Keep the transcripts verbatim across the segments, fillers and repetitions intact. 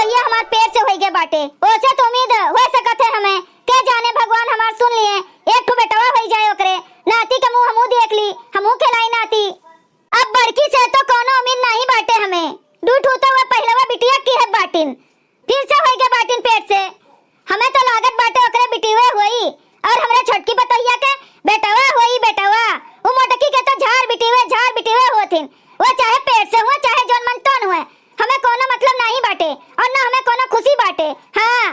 ये हमार पेट से होई गए बाटे, ओसे तो उम्मीद हो सकत है हमें। के जाने भगवान हमार सुन लिए, एक ठो बेटवा होई जाए ओकरे, नाती के मुंह हमहू देख ली, हमहू खिलाई नाती। अब बड़की से तो कोनो उम्मीद नहीं बाटे हमें, दू ठो तो वह पहिलवा बिटिया की है बाटिन, फिर से होई गए बाटिन पेट से। हमें तो लागत बाटे ओकरे बिटिवे होई, और हमरे छोटकी पतोहिया के बेटवा होई, बेटवा। उ मोटकी के तो झार बिटिवे, झार बिटिवे होथिन, वो चाहे पेट से हुए, चाहे जौन मन तौन हुए, हमें कोनो मतलब नहीं बाटे, और ना हमें कोनो खुशी बाटे। हाँ,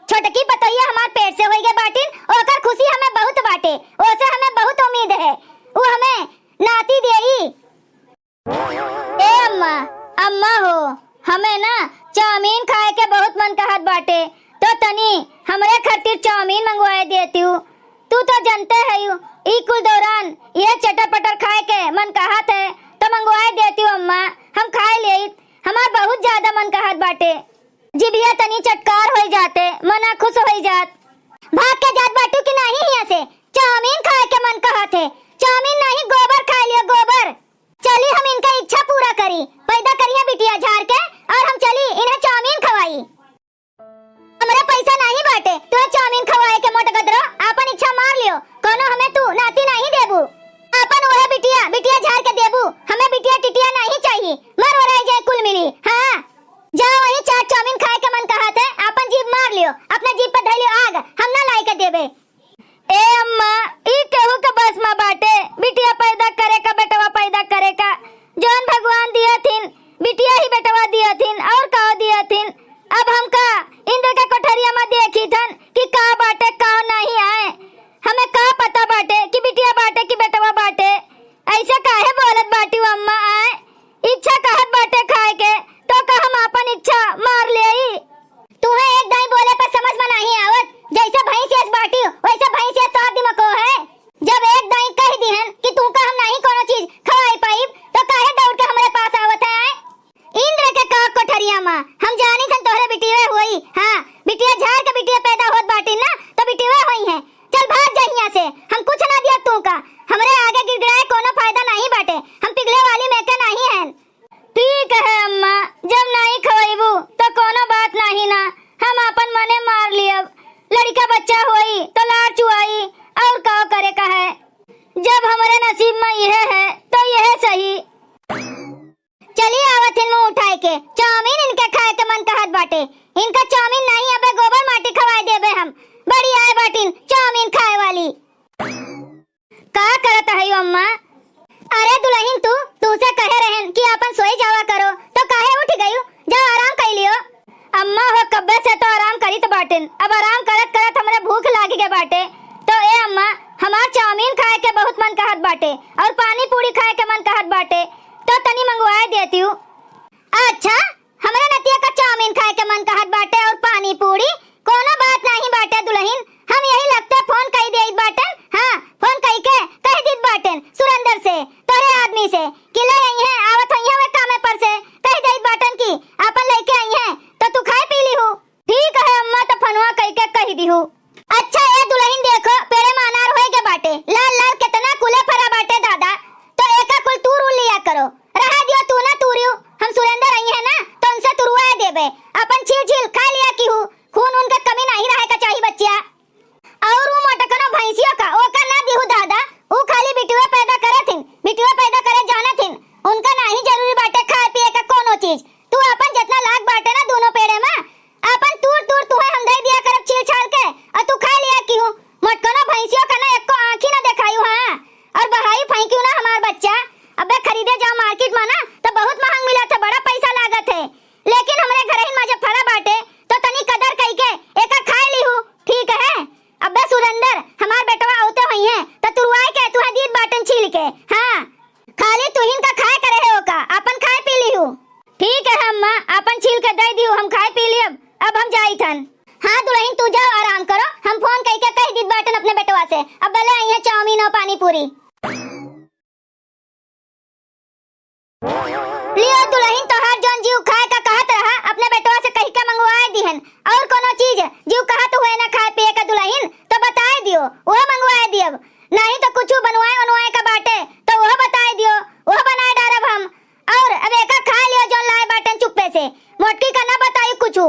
छोटकी पतोहिया हमार पेट से होई गए बाटिन, ओकर खुशी हमें बहुत बाटे, ओसे हमें बहुत उम्मीद है, वो हमें नाती देई। ए अम्मा, अम्मा हो, हमें ना चाउमीन खाए के बहुत मन कहत बाटे, तो तनी हमरे खातिर चाउमीन मंगवाए देतिउ। तू तो जनते हइउ, ई कुल दौरान ये चटर पटर खाए के मन कहत है, तो मंगवाए देतिउ अम्मा, हम खाए लेइत, हमार बहुत ज्यादा मन कहत बाटे। जिभिया तनी चटकार होई जाते, मना खुश होई जात। भाग के जात बाटू कि नाही हियां से? चाउमीन खाए के मन कहत है। चाउमीन नाही, गोबर खाए लियो, गोबर। चली हम इनका इच्छा पूरा करी, पैदा करिया बिटिया झार के, और हम चली इन्हें चाउमीन खवाई। हमरे पैसा नाही बाटे, तोहे चाउमीन खवाए के मोट गदरो, आपन इच्छा मार लियो, कोनो हमें तू नाती नाही देबू। आपन वह बिटिया, बिटिया झार के देबू, हमें बिटिया टिटिया नाही चाहिए, मर वराई जाए कुल मिली। हाँ। जा वही चाट चाउमीन खाए के मन कहत है, आपन जीभ मार लियो, अपना जीभ पे धइलियो आग, हम ना लाई के देबे। ए अम्मा, ई केहू के बस में बाटे, बिटिया पैदा करे का, बेटवा पैदा करे का? जौन भगवान दियथिन, बिटिया ही बेटवा दियथिन, और का दियथिन? अब हम का इंद्र के कोठरिया में देखी थन कि का बाटे, का नहीं आए? हमें का पता बाटे कि बिटिया बाटे कि बेटवा बाटे? ऐसे काहे बोलत बाटी अम्मा? आए, इच्छा कहत बाटे खाए के, तो का हम आपन इच्छा मार लेई? तुहे एक दाई बोले पर समझ में नाही आवत, जैसे भैंस यस बाटी, वैसे भैंस यस तोहर दिमागो है। जब एक दाई कह दिहन कि तुहका हम नाही कोनो चीज खवाई पाइब, तो काहे दौड़ के हमरे पास आवत है? इंद्र के का कोठरिया में, हम जानी थन तोहरे बिटिया होई। हाँ, बिटिया झार के बिटिया पैदा होत बाटी ना, तो बिटिया होई है। चल भाग जा हियां से, हम कुछ ना दिया तू का। हमरे आगे गिड़गिड़ाए कोनो फायदा नाही बाटे, हम पिघले वाली में के नाही हन। ठीक है अम्मा, जब नाही खवैबू तो कोनो बात नाही ना, हम आपन मने मार लियब। लड़का बच्चा होई तो लार चुआई, और का करे का है? जब हमरे नसीब में यह है तो यह सही। चली आवत हिन मुंह उठाए के, चाउमीन इनके खाए के मन कहत बाटे। इनका चाउमीन नाही, अबे गोबर माटी खवाए देबे हम। बड़ी आए बाटिन चाउमीन खाए वाली। का करत हई अम्मा? अरे दुलहिन तू, तू से कहे रहन कि आपन सोई जावा करो, तो काहे उठ गयू? जाओ आराम कई लियो। अम्मा हो कब्बे से तो आराम करित बाटिन, अब आराम करत करत हमरे भूख लाग गए बाटे। तो ए अम्मा, हमार चाउमीन खाए के बहुत मन कहत बाटे और पानी पूरी खाए के मन कहत बाटे, तो तनी मंगवाए देतिउ। अच्छा, हमरे नतिया का चाउमीन खाए के मन कहत बाटे और पानी पूरी, कोनो बात नाही बाटे दुलहिन, हम यही लगते फोन कई देइत बाटन। हाँ, फोन कई के कह दीत बाटन सुरेंद्र से, तोहरे आदमी से कि ले आई हैं, आवत होई हैं वे कामे पर से, कह देइत बाटन कि आपन लेके आई हैं तो तू खाए पी ली हूँ। ठीक है अम्मा, तो फनवा कई के कह दी हूँ। अच्छा ए दुलहिन, देखो पेड़े में अनार होए के बाटे, लाल लाल कितना कुले फरा बाटे दादा, तो एका कुल तूर उल लिया करो, रहा दियो तू ना तूरियो, हम सुरेंद्र आई है ना तो उनसे तुरवाए देबे, अपन छील छील खा लिया की हूँ, खून उनके कमी नहीं रहे का चाही बच्चिया। और वो मोटकनो भैंसियों का ओका ना दिहु दादा, वो खाली बिटुए पैदा करे थिन, बिटुए पैदा करे जाने थिन, उनका नहीं जरूरी बाटे खाए पिए का कोनो चीज। तू अपन जितना लाग बाटे ना दोनों पेड़े में, आपन तूर तूर तुहे हम दे दिया करब छील छाल के, और तू खा लिया की हूँ। मोटकनो भैंसियों का ना एको आँखी ना देखायु हाँ, और बहाई फेंकियो ना हमार बच्चा। अबे खरीदे जाओ मार्केट में ना तो बहुत महंग मिला था, बड़ा पैसा लागत है, लेकिन हमरे घर ही में जब फरा बाटे तो तनी कदर कई के एका खाए ली हूँ, ठीक है? अबे सुरेंद्र, हमार बेटवा होते हुई है तो तुरवाए के तुहे दीत बाटन छील के। हाँ, खाली तुहिन का खाए करे है ओका, अपन खाए पी ली हूँ। ठीक है अम्मा, अपन छील के दे दियो, हम खाए पी लियब, अब हम जाई थन। हाँ दुलहिन, तू जाओ आराम करो, हम फोन कई के कह दीत बाटन अपने बेटवा से, अब भले आई है चाउमीन और पानी पूरी। लियो दुलहिन, तोहार जौन जीव खाए का कहत रहा, अपने बेटवा से कह के मंगवाए दिहन, और कोनो चीज जीव कहत हुए ना खाए पिए का दुलहिन, तो बताए दियो, वो मंगवाए दियब, नहीं तो कुछ बनवाए वनवाए का बाटे तो वो बताए दियो, वो बनाए डारब हम। और अब एका खा लियो जौन लाए बाटन चुप्पे से, मोटकी का ना बताई कुछू,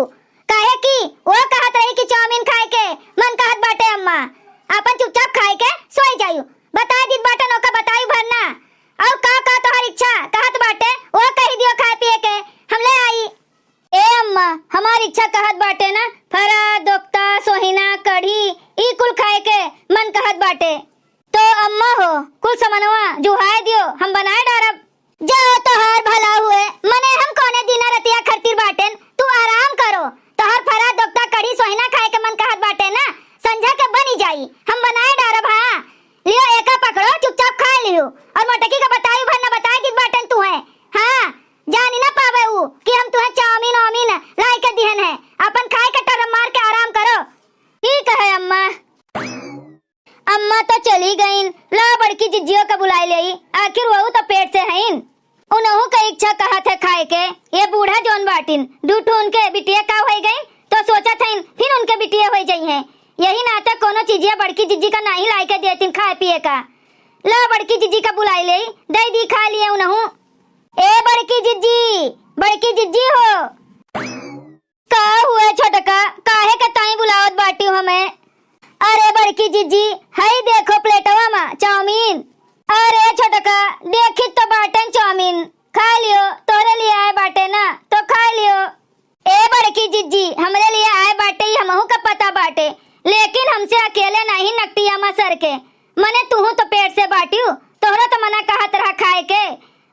ये बूढ़ा जौन बाटिन, दू ठो उनके बिटिया का होइ गइन, तो सोचत हइन फिर उनके बिटिया होइ जइहें। यही नाते कौनो चीजिया बड़की जिज्जी का नाहीं लाइके देतिन खाए पिए का। ला बड़की जिज्जी का बुलाइ लेई, दइ दी खाइ लिहे उनहूँ। ए बड़की जिज्जी, बड़की जिज्जी हो। का हुए छोटका, काहे के ताईं बुलावत बाटिउ हमें? अरे बड़की जिज्जी, हई देखो प्लेटवा मा चाउमीन। अरे छोटका, देखित तो बाटेन चाउमीन, खाइ लियो, तोहरे लिए आए बाटे ना, तो खाइ लियो। ए बड़की जिज्जी, हमरे लिए आए बाटे, ई हमहू का पता बाटे, लेकिन हमसे अकेले नाहीं नकटिया मा सरके। मने तुहू तो पेट से बाटिउ, तोहरो तो मना कहत रहा खाए के।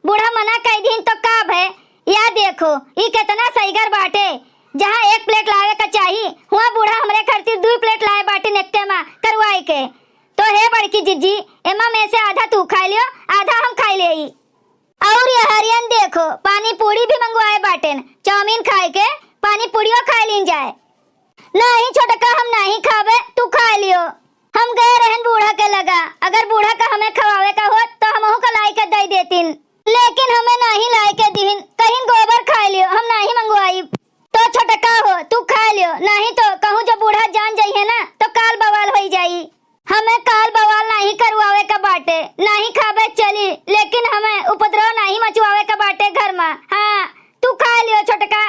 बूढ़ा मना कइ दिहिन तो का भय? या देखो, ई केतना सइगर बाटे। जहाँ एक प्लेट लावे का चाही, हुआँ बूढ़ा हमरे खातिर दुइ प्लेट लाए बाटिन एक्के मा करवाइ के। तो हे बड़की जिज्जी, एमा में से आधा तू खाइ लियो, आधा हम खाइ लेई। अउर यहरियन देखो, पानी पूड़ी भी मंगवाए बाटेन, चाउमीन खाए के, पानी पूड़ियो खाइ लीन जाए। नाहीं छोटका, हम नाहीं खाबे, तू खाइ लियो। हम गए रहन बूढ़ा के लगा, अगर बूढ़ा का हमें खवावे का होत, तो हमहू का लाइके दइ देतिन, लेकिन हमें नाहीं लाइके दिहिन, कहिन गोबर खाइ लियो, हम नाहीं मंगवाइब। तो छोटका हो, तू खाइ लियो, नाहीं तो कहूँ जो बूढ़ा जान जइहें ना, तो काल बवाल होइ जाई। हमें काल बवाल नाहीं करवावे का बाटे, नाहीं खाबे चली, लेकिन हमें उपद्रव नाहीं मचवावे का बाटे घर मा। हाँ, तू खाइ लियो छोटका।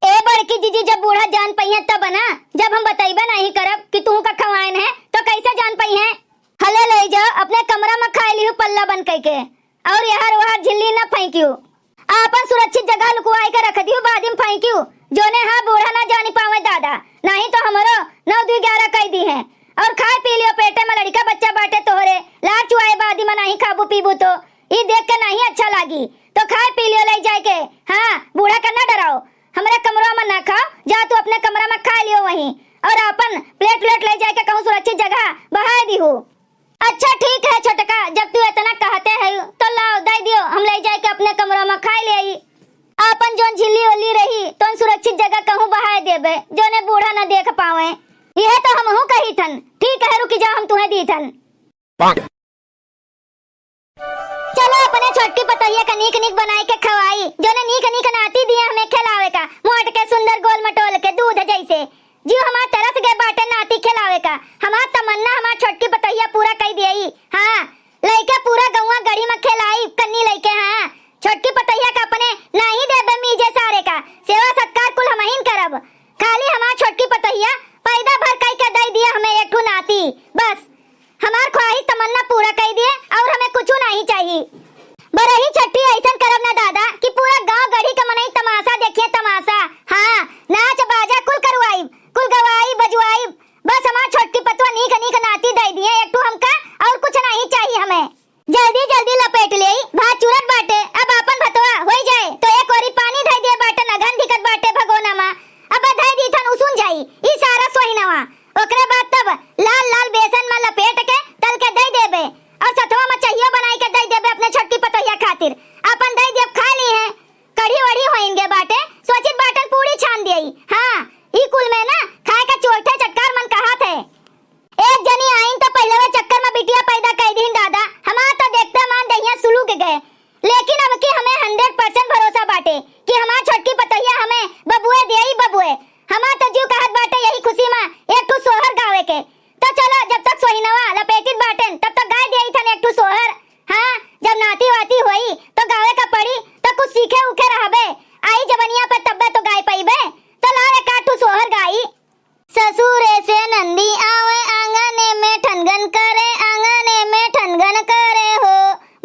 ए बड़की जिज्जी, जब बूढ़ा जान पइहें तब ना, जब हम बतइबे नाहीं करब कि तुहू का खवाएन है, तो कइसे जान पइहें? हले लइ जाओ, अपने कमरा मा खाइ लिहू पल्ला बन कइके, अउर यहर वहर झिल्ली न फइकिउ। आपन सुरक्षित जगह लुकवाइ के रख दिहू, बादी मा फइकिउ, जौने हाँ बूढ़ा न जानि पावे दादा, नाहीं तो हमरो नौ दुइ ग्यारह कइ दिहें। अउर खाइ पी लियो, पेटे मा लड़िका बच्चा बाटे तोहरे, लार चुआए बादी मा नाहीं खाबू पीबू तो, ई देख के नाहीं अच्छा लागी, तो खाइ पी लियो लइ जाइके। हाँ, बूढ़ा का न डराओ, हमरे कमरा मा न खाओ, जा तू अपने कमरा मा खाइ लियो वहीं, अउर आपन प्लेट व्लेट लइ जाइके कहूँ सुरक्षित जगह बहाइ दिहू। अच्छा ठीक है छोटका, जब तू एतना कहते है तो लाओ दइ दियो, हम लइ जाइके अपने कमरा मा खाइ लेई। आपन जौन झिल्ली उल्ली रही तौन सुरक्षित जगह कहूँ बहाइ देबे, जौने बूढ़ा न देख पावे। इहे तो हमहू कहिथन। ठीक है, रुकि जाओ, हम तुहें दीथन। चलो अपने छोटकी पतोहिया का नीक नीक बनाइके खवाई, जौने नीक नीक नाती दिहे हमें खेलावे का, मोट के सुंदर गोल मटोल के दूध जइसे। जिउ हमार तरस गए बाटे नाती खेलावे का। हमार तमन्ना हमार छोटकी पतोहिया पूरा कइ देई। हाँ, लइके पूरा गउँवा गढ़ी मा खेलाई कन्नी लइके। हाँ, छोटकी पतोहिया का अपने नाहीं देबे मीजे सारे का, सेवा सत्कार कुल हमहिन करब। खाली हमार छोटकी पतोहिया पैदा भर कइके दइ दिहे हमें एक ठू नाती, बस। हमार ख्वाहिश तमन्ना पूरा कइ दिहे अउर हमें कुछू नाहीं चाही। बरही छट्ठी अइसन करब ना दादा कि पूरा गाँव गढ़ी के मनई तमासा देखिहे, तमासा। हाँ, नाच बाजा कुल करवाइब, कुल गवाइब बजवाइब। बस हमार छोटकी पतोहिया नीक नीक नाती दइ दिहे एक ठू हमका, अउर कुछ नाहीं चाही हमें। जल्दी जल्दी लपेट लेई, भात चुरत बाटे, अब आपन भतवा होइ जाए तो एक ओरी पानी धइ दिहे बाटे, अगहन धिकत बाटे भगोना मा, अब धइ दीथन उसुन जाई ई सारा सोहिनवा। ओकरे बाद तब लाल लाल बेसन मा लपेट के तल के दइ देबे, अउर सथवा मा चाहियो बनाइके दइ देबे अपने छोटकी पतोहिया खातिर। आपन दइ देब, खाइ लिहे, कढ़ी वढ़ी होइन गे बाटे, सोचित बाटन पूड़ी छान देई। हाँ, ई कुल में ना खाए का चोइठे चटकार मन कहत है। एक जनी आइन त पहिलवे चक्कर मा बिटिया पैदा कइ दिहिन दादा, हमार त देखते मान दहिया सुलुक गए। लेकिन अब की हमें hundred percent भरोसा बाटे कि हमार छोटकी पतोहिया हमें बबुए देई बबुए। हमार त जिउ कहत बाटे यही खुशी मा एक ठू सोहर गावे के। त चलो, जब तक सोहिनवा लपेटित बाटेन तब तक गाइ देइथन एक ठू सोहर। हाँ, जब नाती वाती होई तो गावे का पड़ी, त कुछ सीखे उखे रहबे। आई जवनिया पे तब्बे तो गाइ पइबे। त लाओ एक आध ठू सोहर गाई। ससुरे से नंदी आवे, आंगने में ठनगन करे, आंगने में ठनगन करे हो।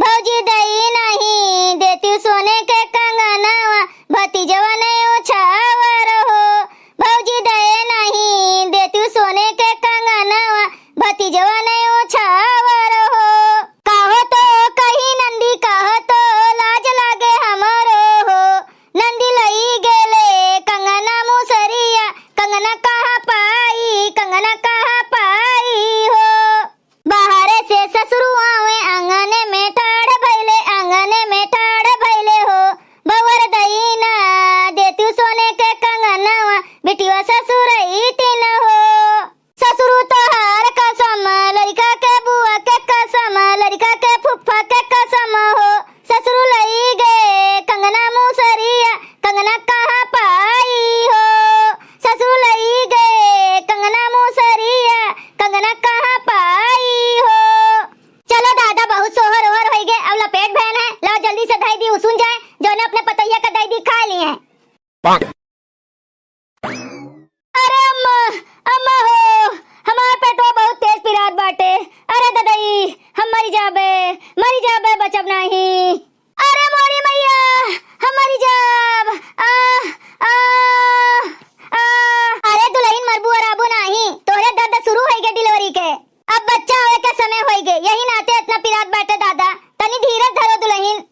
भौजी दई नहीं देती सोने के कंगनवा, भतीजवा नहीं उछावर हो। भौजी दई नहीं देती सोने के कंगनवा, भतीजवा नहीं उछावर हो। कहो तो कही नंदी, कहो तो लाज लागे हमरो हो। नंदी लई गे है। अरे अम्मा, अम्मा हो, हमार पेटवा बहुत तेज पिरात बाटे। अरे ददई, हम मरी जाबे, मरी जाबे, बचब नाही। अरे मोरी मैया, हम मरी जाब। आ, आ, आ। अरे दुलहिन, मरबू अराबू नाही, तोहरे दर्द शुरू होइगे delivery के। अब बच्चा होए के समय होइगे, यही नाते इतना पिरात बाटे दादा। तनी धीरज धरो दुलहिन।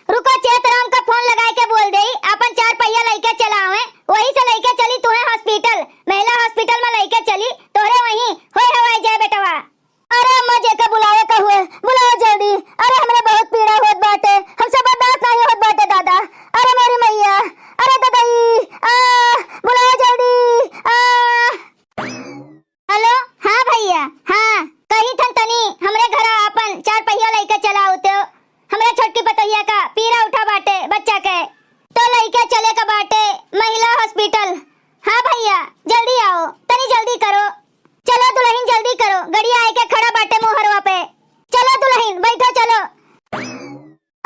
रुको, चेतराम का फोन लगाए के बोल देई, आपन चार पहिया लइके चला आवे, वही से लइके चली तुहे hospital, महिला hospital में लइके चली, तोहरे वहीं होए हवाए जाए बेटवा। अरे अम्मा, जेका बुलावे का हुए, बुलाओ जल्दी। अरे हमरे बहुत पीड़ा होत बाटे, हमसे बर्दाश्त नहीं होत बाटे दादा। अरे मोरी मैया, अरे ददई, आ, बुलाओ जल्दी, आ। हेलो, हाँ भइया, हाँ, कही थन तनी हमरे घरा आपन चार पहिया लइके चला आवते हो। हमरे छोटकी पतोहिया का पीरा उठा बाटे बच्चा के, तो लइके चले का बाटे महिला hospital। हाँ भइया, जल्दी आओ, तनी जल्दी करो। चलो दुलहिन, जल्दी करो, गड़िया आइके खड़ा बाटे मुहरवा पे। चलो दुलहिन, बैठो, चलो।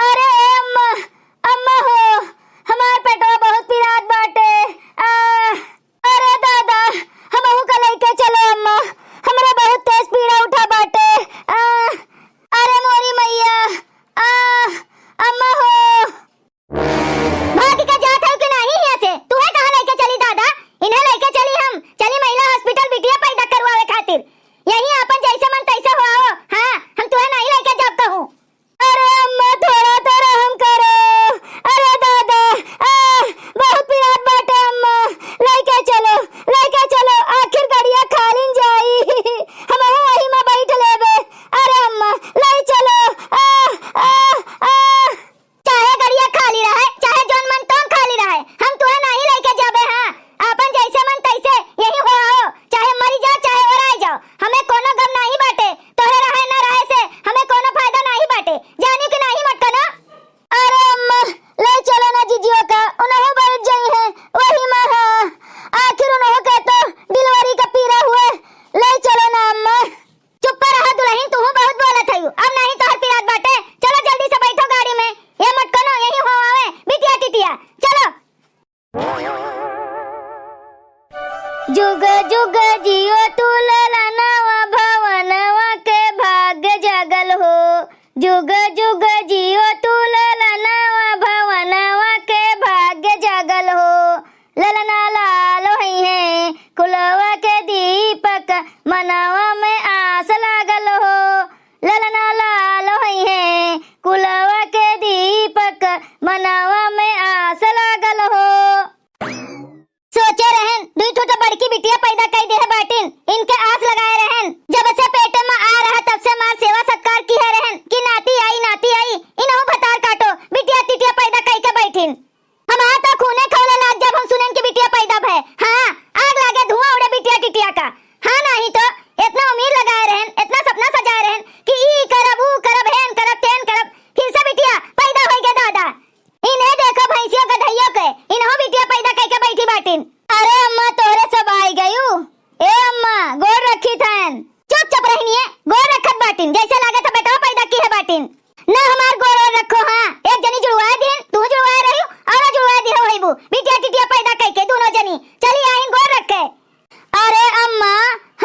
अरे ए अम्मा, अम्मा हो, हमार पेटवा बहुत पिरात बाटे। आ, अरे दादा, हमहू का लइके चलो अम्मा, हमरा बहुत तेज पीड़ा उठा बाटे। आ, अरे मोरी मैया, आ, अम्मा हो। भाग के जात हऊ कि नाही हियाँ से? तुहे कहाँ लइके चली दादा? इन्हें लइके चली हम, चली महिला hospital बिटिया पैदा करवावे खातिर। यही आपन जैसे मन तैसे हो आओ। हाँ, हम तुहे नाही लइके जाब कहूँ। अरे अम्मा, थोड़ा तो रहम करो। अरे दादा, आ, बहुत पिरात बाटे अम्मा, लइके चलो, लइके चलो, आखिर गड़िया खालिन जाई, हमहू वही में बैठ लेबे। अरे अम्मा, लइ चलो। आ, आ, आ। चाहे गड़िया खाली रहे, चाहे जौन मन तौन खाली रहे, हम तुहे नाही लइके जाबे। हाँ, आपन जैसे मन तैसे यही हो आओ, चाहे मरी जाओ, चाहे ओराई जाओ, हमें कोनो गम नाही बाटे। तोहरे रहे ना रहे से हमें कोनो फायदा नाही बाटे, जानी कि नाही मटकनो? अरे अम्मा, लइ चलो ना जीजियो का, उनहु बैठ जाई है वही में। हाँ, आखिर उनहु के तो delivery का पीरा हुए, लइ चलो ना अम्मा। चुप्पा रहा दुलहिन, तुहू बहुत बोलत हयू। अब नाही तोहर पिरात बाटे। चलो जल्दी से बैठो गाड़ी में। ये मटकनो यही हो आवे, बिटिया टिटिया। चलो। जुग जुग जियो तू ललनवा, भवनवा के भाग्य जागल हो। जुग जुग जियो तू ललनवा, भवनवा के भाग्य जागल हो। ललना लाल होइहैं, कुलवा के दीपक, मनवा में आस लागल हो। ललना लाल होइहैं, कुलवा के दीपक, मनवा में आस लागल हो। सोचे रहन, दुई ठो तो बड़की बिटिया पैदा कई देहे बाटिन, इनके आस लगाए रहन। जब से पेटे में आ रहा, तब से मार सेवा सत्कार किहे रहन कि नाती आई, नाती आई, इनहू भतार काटो, बिटिया टिटिया पैदा कई के बैठिन। हमार तो खूने खौले लाग जब हम सुनेन कि बिटिया पैदा भय। हाँ, आग लागे, धुआं उड़े बिटिया टिटिया का। हाँ, नाही तो इतना उम्मीद लगाए रहन, इतना सपना सजाए रहन कि ई करब, ऊ करब, हेन करब, तेन करब, फिर से बिटिया पैदा होइगे दादा। इन्हें देखो भैंसियों गधइयों के, इनहू बिटिया पैदा कइके बैठी बाटिन। अरे अम्मा, तोहरे सब आई गयू। ए अम्मा, गोड़ रखी थन। चुपचाप रहनिए, गोड़ रखत बाटिन, जैसे लागत है बेटवा पैदा किहे बाटिन। ना हमार गोड़ और रखो, हाँ, एक जनी जुड़वाए दिहन, तू जुड़वाए रही, और जुड़वाए दिहो होइबू, बिटिया टिटिया पैदा कइके दोनों जनी, चली आइन गोड़ रखे। अरे अम्मा,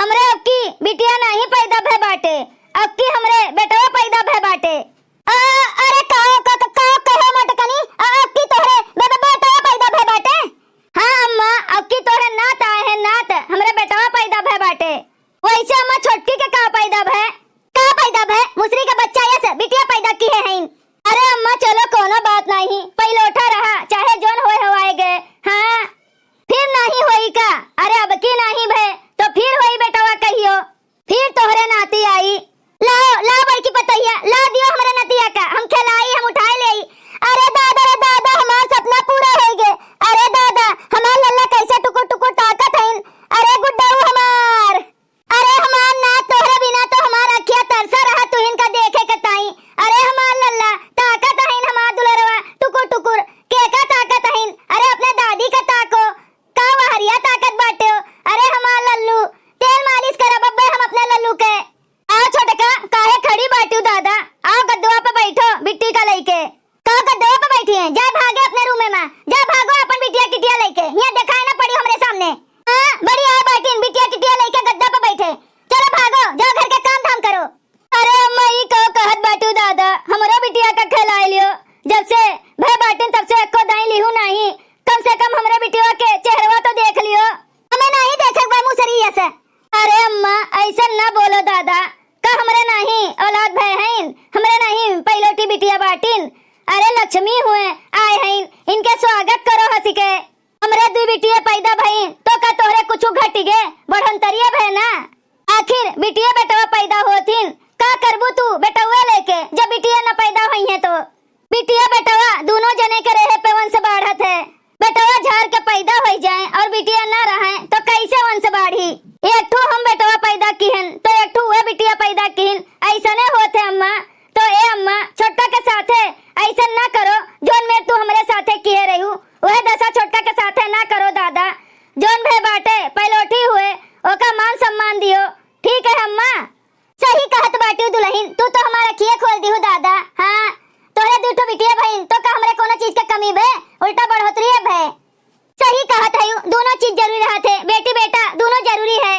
हमरे अबकी बिटिया नाही पैदा भय बाटे, अबकी हमरे बेटवा पैदा भय बाटे। अ, अरे का, का, का, का कहे मटकनी? अ, अबकी तोहरे बे-, बे-, बेटवा पैदा भय बाटे? हाँ अम्मा, अबकी तोहरे नात आए हैं, नात, हमरे बेटवा पैदा भय बाटे। वैसे अम्मा, छोटकी के का पैदा भय? का पैदा भय? मुसरी के बच्चा यस बिटिया पैदा किहे हईन। अरे अम्मा, चलो, कोनो बात नाही, पहिलोठा रहा, चाहे जौन होए हवाए गए। हाँ, फिर नाही होए लइके, हियाँ देखाए ना पड़ी हमरे सामने। हाँ, बड़ी आए बाटिन, बिटिया टिटिया लइके गद्दा पे बैठे। चलो भागो, जाओ घर के काम धाम करो। अरे अम्मा, ई का कहत बाटू दादा, हमरो बिटिया का खेलाए लियो। जब से भय बाटिन तब से एको दाई लिहू नाही। कम से कम हमरे बिटिया के चेहरवा तो देख लियो। हमें नाही देखे बा मुसरिया से। अरे अम्मा, ऐसन ना बोलो दादा, का हमरे नाही औलाद भय हईन, हमरे नाही पैलोटी बिटिया बाटिन। अरे लक्ष्मी हुए आए हईन, इनके स्वागत करो हंसी के। हमरे दुई बिटिया पैदा भईन तो का तोहरे कुछु घटि गे, बढ़ोतरिया भय ना। आखिर बिटिया बेटवा पैदा होथिन, का करबू तू बेटवा लेके, जब बिटिया न पैदा होइहें तो? बिटिया बेटवा दूनो जने के रहे पे वंश बाढ़त है। बेटवा झार के पैदा होई जाए और बिटिया न रहे तो कैसे वंश बाढ़ी? एक ठू हम बेटवा पैदा किहन तो एक ठू वह बिटिया पैदा किहन, ऐसने होत है अम्मा। तो ए अम्मा, छोटका के साथे ऐसन ना करो, जौन मेर तू हमरे साथे किहे रहू, वह दशा छोटका के साथे ना करो दादा। जौन भय बाटे पैलोटी हुए, ओका मान सम्मान दियो, ठीक है अम्मा? सही कहत बाटिउ दुलहिन, तू तो हमार अखिए खोल दिहु दादा। हाँ, तोहरे दुइ ठो बिटिया भईन, तो का हमरे कोनो चीज के कमी भे, उल्टा बढ़ोतरी है भे। सही कहत हयू, दूनो चीज जरूरी रहत है, बेटी बेटा दूनो जरूरी है।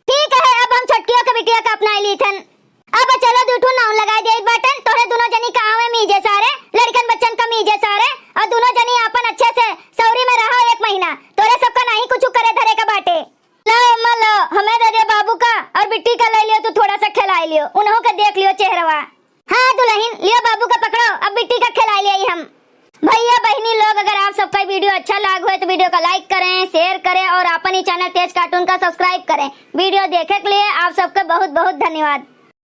ठीक है, अब हम छोटकियों के बिटिया का अपनाए लीथन। अब चलो दुइ ठो नाउन लगाए देइत बाटन, तोहरे दूनो जनी का आवे मीजे सारे, लड़कन बच्चन का मीजे सारे, और दूनो जनी आपन अच्छे से सौरी में रहो एक महीना, तोहरे सबका नाही कुछु करे धरे का बाटे। लाओ अम्मा लाओ, हमें दे दियो बाबू का और बिट्टी का ले लियो, तू थोड़ा सा खिलाए लियो, उन्हों के देख लियो चेहरवा। हाँ दुलहिन, लियो बाबू का पकड़ो, अब बिट्टी का खिलाए लियो हम। भैया बहिनी लोग, अगर आप सबका वीडियो अच्छा लाग होए तो वीडियो का like करें, share करें और आपन ही channel तेज cartoon का subscribe करें। वीडियो देखे के लिए आप सबके बहुत बहुत धन्यवाद।